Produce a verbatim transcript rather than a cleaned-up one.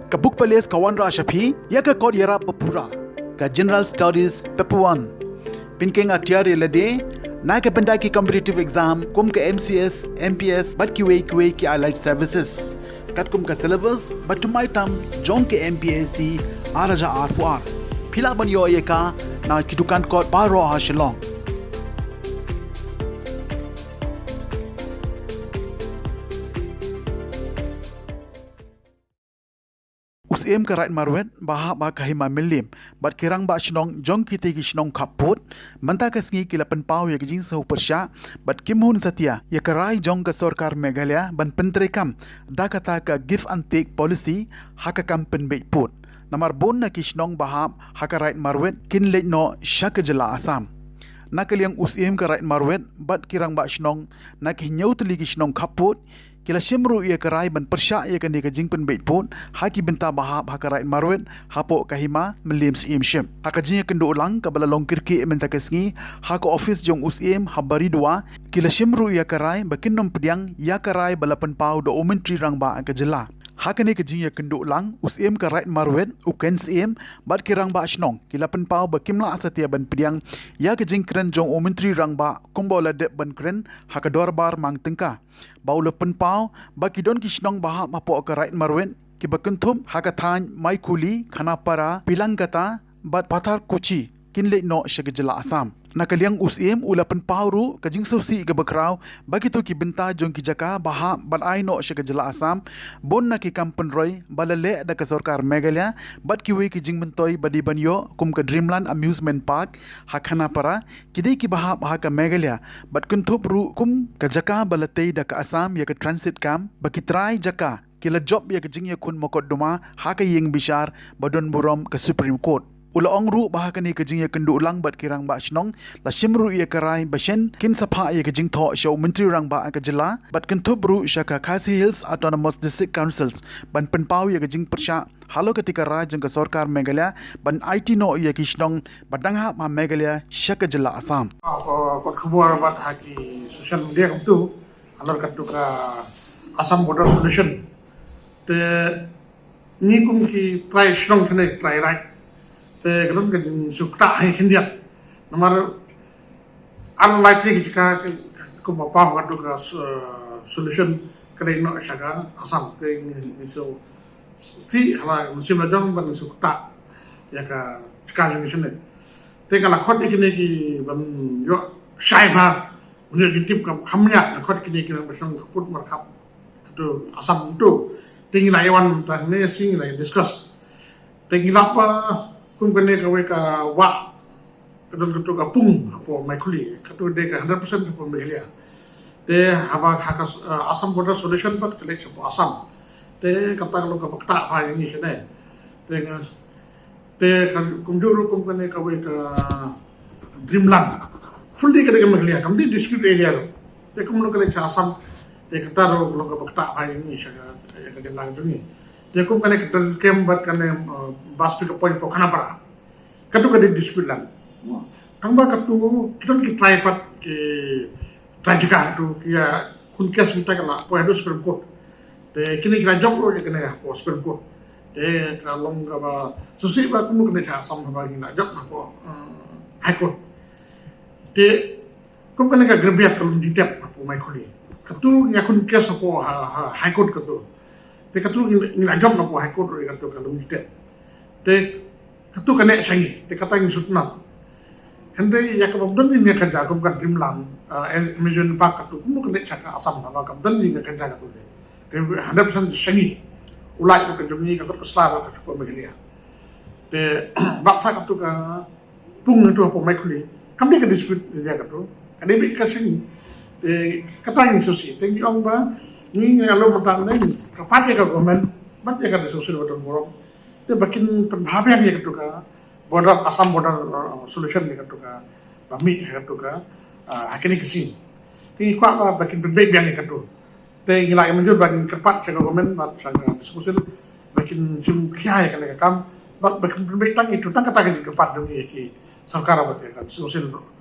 Ka Book Palace ka wanrah sha phi ïa ka kot ïarap ba pura, ka General Studies Paper One. Pynkheiñ atiar ïa lade na ka bynta ki competitive exam kum ka M C S, M P S bad kiwei kiwei ki allied services. Katkum ka syllabus ba thymmai tam jong ka M P S C ar hajar arphew ar. Phi lah ban ïoh ïa ka na ki dukan kot baroh ha Shillong. U Syiem ka Raid Marwet ba hap ha ka Hima Mylliem bad ki rangbah shnong jong kitei ki shnong khappud mynta ka sngi ki la pynpaw ïa ka jingsngewpyrshah bad kim hun satia ïa ka rai jong ka sorkar Meghalaya ban pyntreikam da kata ka give and take policy ha ka kam pynbeit pud. Namar bun na ki shnong ba hap ha ka Raid Marwet kin leit noh sha ka jylla Assam. Na ka liang u Syiem ka Raid Marwet bad ki rangbah shnong na ki hynñiew tylli ki shnong khappud ki la shim ruh ïa ka rai ban pyrshah ïa kane ka jingpynbeit pud ha ki bynta ba hap ha ka Raid Marwet hapoh ka Hima Mylliem Syiemship. Ha ka jingïakynduh lang kaba la long kyrkieh mynta ka sngi ha ka ophis jong u Syiem ha Baridua, ki la shim ruh ïa ka rai ba kin nym pdiang ïa ka rai ba la pynpaw da u Myntri Rangbah ka jylla. Ha kane ka jingïakynduh lang, u Syiem ka Raid Marwet, u Ken Syiem bad ki rangbah shnong ki la pynpaw ba kim lah satia ban pdiang ïa ka jingkren jong u Myntri Rangbah kumba u la dep ban kren ha ka dorbar mang tyngka, ba u la pynpaw ba ki don ki shnong ba hap hapoh ka Raid Marwet kiba kynthup ha ka thaiñ Maikhuli, Khanapara, Pilangkata bad Patharkuchi kin leit noh sha ka jylla Assam. Na ka liang u Syiem u la pynpaw ruh ka jingsngewsih kaba khraw ba kito ki bynta jong ki jaka ba hap ban ai noh sha ka jylla Assam, bun na ki kam pynroi ba la leh da ka sorkar Meghalaya bad kiwei ki jingmyntoi ba dei ban ïoh kum ka Dreamland Amusement Park ha Khanapara, ki dei kiba hap ha ka Meghalaya bad kynthup ruh kum ka jaka ba la tei da ka Assam ïa ka transit camp, ba ki trai jaka ki la jop ïa ka jingïakhun mokotduma ha ka ïing bishar ba don burom ka Supreme Court. U la ong ruh ba ha kane ka jingïakynduh lang bad ki rangbah shnong la shim ruh ïa ka rai ba shen kin sa phah ïa ka jingthoh sha u Myntri Rangbah ka jylla bad kynthup ruh sha ka Khasi Hills Autonomous District Councils ban pynpaw ïa ka jingpyrshah halor katei ka rai jong ka sorkar Meghalaya ban aiti noh ïa ki shnong ba dang hap ha Meghalaya sha ka jylla Assam. Ka kot khubor bad ha ki social media kumtu halor katu ka Assam Border Solution. Te ngi kum ki trai shnong kane trai raid, te ka don ka jingsngewthuh ha khyndiat. Namar ar lai tylli ki jaka kumba paw katu ka s-, solution ka leit noh sha ka Assam, te ngi, ngi sngewsih ha la mynsiem la jong ban sngewthuh ïa ka jaka jong ngi shane. Te nga la khot ïa kine ki ban ïoh shai bha, ban ïoh jingtip kam kham ïa, nga khot kine ki nang ba shong khappud markhap tu Assam tu. Te ngi la ïa wan ta ne si ngi la ïa discuss. Te ngi la pa kum kane kawei ka wah ka don katu ka pung hapoh Maikhuli, katu dei ka hundred percent hapoh Meghalaya. Te haba ha ka, eh, Assam Border Solution pat ka leit shapoh Assam. Te kata ka long kaba ktah bha ïa ngi shane. Te nga, te ka kumjuh ruh kum kane kawei ka Dreamland. Fully ka dei ka Meghalaya, kam dei dispute area ruh. Te kumno ka leit sha Assam. Te kata ruh ka long kaba ktah bha ïa ngi sha ka, ïa ka jylla jong ngi. Te kum kane ka Dungeon Camp bad kane, eh, bus pickup point hapoh Khanapara. Katu ka dei dispute land. Tangba katu, ki don ki trai pat, ki trai jaka katu, ki ïa khun case mynta ka la poi haduh Supreme Court. Te kine ki la jop ruh ïa kane hapoh Supreme Court. Te ka long kaba sngewsih ba kumno kane ka Assam haba ngi la jop hapoh, eh, High Court. Te kum kane ka Gurbiat ka Lumjitep hapoh Maikhuli. Katu ngi ïa khun case hapoh ha, ha, High Court katu. Te katu ngi, ngi la jop hapoh High Court ruh ïa katu ka Lumjitep. Te katu ka neh sha ngi, te kata ngi sngewtynnat. Hynrei ïa kaba don ngi ïa ka jaka kum ka Dreamland, ah, amusement park katu, kumno ka neh sha ka Assam, haba ka don ngi ïa ka jaka katu de. Te hundred percent sha ngi. U lait ka jong ngi, ka kot ka sla ka sha ka Meghalaya. Te bad sa katu ka pung tu hapoh Maikhuli, kam dei ka dispute area katu, ka dei beit ka sha ngi. Te kata ngi sngewsih, te ngi ong ba ngi ngi ïa lum mynta ne ngi kyrpad ïa ka government bad ïa ka District Council ba don burom, te ba kin pynbha biang ïa katu ka border, Assam Border, uh, Solution ïa katu ka, ba mih ïa katu ka, uh, ha kine ki sngi. Te ngi kwah ba, ba kin pynbeit biang ïa katu. Te ngi la ïa mynjur ba ngin kyrpad sha ka government bad sha ka District Council ba kin shim khia ïa kane ka kam, bad ba kin pynbeit tang ïa katu, tang kata ka jingkyrpad jong ngi ïa ki sorkar bad ïa ka District Council.